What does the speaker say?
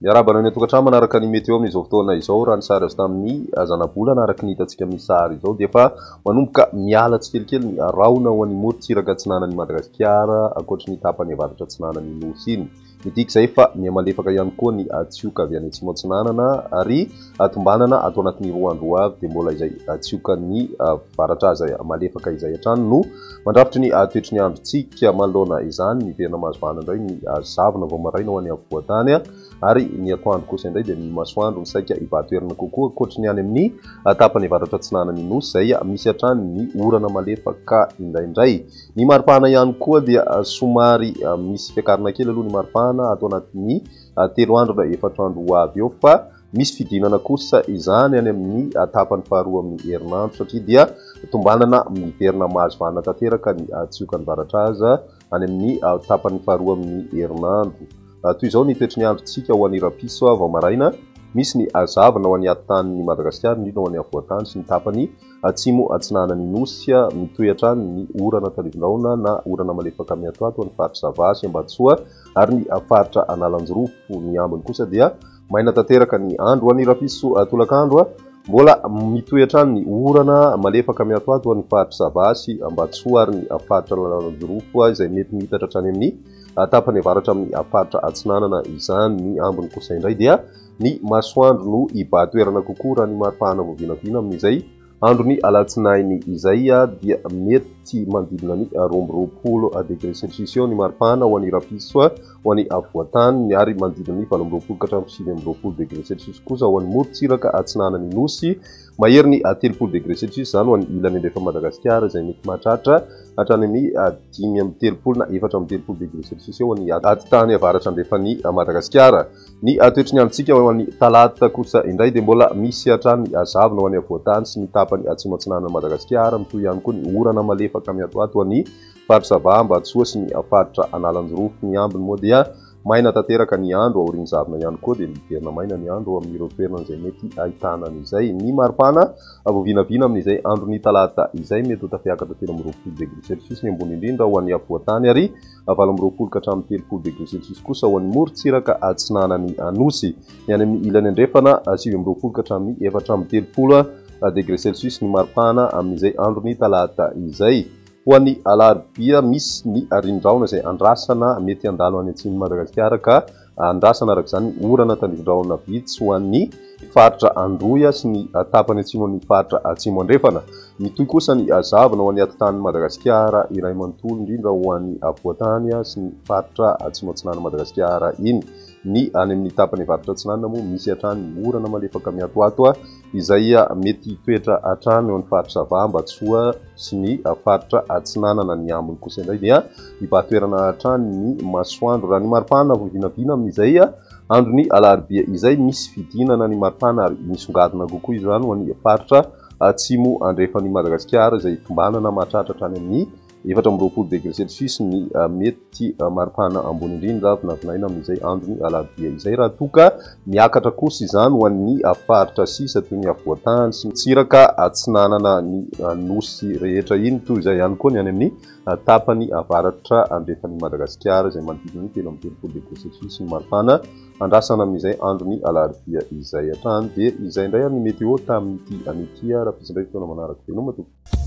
Miarahaba anao any an-tokantrano manaraka ny météo amin'izao fotoana izao. Raha ny sary azo tamin'ny zanabolana araka ny hitantsika amin'ny sary izao dia efa manomboka miala tsikelikely ny rahona ho an'ny morontsiraka atsinanan'i Madagasikara ankoatry ny tapany avaratra atsinanan'ny Nosy iny. Midika izay fa mihamalefaka ihany koa ny tsioka avy any atsimo atsinanana ary tombanana ato anatin'ny 2 andro ho avy dia mbola izay tsiokan'ny varatra aza malefaka izay hatrany no mandrafitry ny toetry ny androntsika. Manoloana izany, miverina mahazo vahana indray ny zavona vao maraina ho any afovoan-tany ary ny atoandro kosa indray dia ny masoandro no saika hibahan-toerana kokoa ankoatry ny any amin'ny tapany avaratra atsinanan'ny Nosy izay misy hatrany ny orana malefaka indraindray. Ny maripana ihany koa dia somary misy fiakarana kely aloha ny maripana ato anatin'ny 3 andro na 4 andro ho avy eo, fa misy fidinana kosa izany any amin'ny tapany faharoa amin'ny herinandro satria dia tombanana miverina mahazo vahana tanteraka ny tsiokan'ny varatra aza any amin'ny tapany faharoa amin'ny herinandro. Toy izao ny toetry ny androntsika ho an'ny rahampitso vao maraina. Misy ny hazavana ho an'ny atitan'ny Madagasikara, indrindra ho an'ny afovoan-tany sy ny tapany atsimo atsinanan'ny Nosy. Mitohy hatrany ny orana tandrivindrahona na orana malefaka miatoato any faritra Sava sy Ambatosoa ary ny faritra Analanjirofo. Ny ambiny kosa dia maina tanteraka ny andro. Ho an'ny rahampitso tolakandro, mbola mitohy hatrany ny orana malefaka miatoato any faritra Sava sy Ambatosoa ary ny faritra Analanjirofo izay mety miitatra hatrany amin'ny tapany avaratra amin'ny faritra atsinanana izany. Ny ambiny kosa indray dia ny masoandro no hibahan-toerana kokoa raha ny maripahana voavinavina amin'izay andron'ny alatsinainy izay dia mety manodidina ny 22 degré celsius eo ny maripahana ho an'ny rahampitso ho an'ny afovoan-tany ary manodidina ny 28 ka hatramin'ny 29 degré celsius kosa ho an'ny morontsiraka atsinanan'ny Nosy. Mahery ny 30 degré celsius izany ho an'ny ilany andrefan'i Madagasikara izay mety mahatratra hatrany amin'ny 35 na 34 degré celsius eo ny atitany avaratra andrefan'i Madagasikara. Ny toetry ny androntsika ho an'ny talata kosa indray dia mbola misy hatrany ny zavona ho an'ny afovoan-tany sy ny tapany atsimo atsinanan'i Madagasikara. Mitohy ihany koa ny orana malefaka miatoato ho an'ny faritra Sava, Ambatosoa sy ny faritra Analanjirofo. Ny ambiny moa dia maina tanteraka ny andro, aorian'ny zavona ihany koa dia miverina maina ny andro amin'ireo toerana izay mety ahitana an'izay. Ny maripana voavinavina amin'izay andron'ny talata izay mety ho tafiakatra 23 degré celsius ny ambony indrindra ho an'ny afovoan-tany ary 28 ka hatramin'ny 30 degré celsius kosa ho an'ny morontsiraka atsinanan'ny Nosy. Ny any amin'ny ilany andrefana 29 ka hatramin'ny 34 degré celsius ny maripana amin'izay andron'ny talata izay. Ho an'ny alarobia, misy ny rindrin-drahona izay andrasana mety handalo any atsimon'i Madagasikara ka andrasana araka izany ny orana tandrifin-drahona vitsy ho an'ny faritra Androy sy ny tapany atsimon'ny faritra Atsimo Andrefana. Mitohy kosa ny zavona ho an'ny atitan'i Madagasikara iray manontolo, indrindra ho an'ny afovoan-tany sy ny faritra Atsimo Atsinanan'i Madagasikara iny. Ny any amin'ny tapany avaratra atsinanana moa misy hatrany ny orana malefaka miatoato izay mety hitoetra hatrany eo amin'ny faritra Sava, Ambatosoa sy ny faritra Atsinanana. Ny ambiny kosa indray dia hibahan-toerana hatrany ny masoandro. Raha ny maripana vao vinavina amin'izay andron'ny alarobia izay, misy fidinana ny maripana ary misongadina kokoa izany ho an'ny faritra Atsimo Andrefan'i Madagasikara izay tombanana mahatratra hatrany amin'ny 24 degré celsius ny mety maripana ambony indrindra vinavinaina amin'izay andron'ny alarobia izay, raha toa ka miakatra kosa izany ho an'ny faritra sisa toy ny afovoan-tany sy ny tsiraka atsinanana ny nosy rehetra iny. Toy izay ihany koa ny any amin'ny tapany avaratra andrefan'i Madagasikara izay manodidina ny 33 degré celsius ny maripana andrasana amin'izay andron'ny alarobia izay hatrany. Dia izay indray ary ny météo tamin'ity anio ity, raha misy indray fotoana manaraka. Veloma tompoko.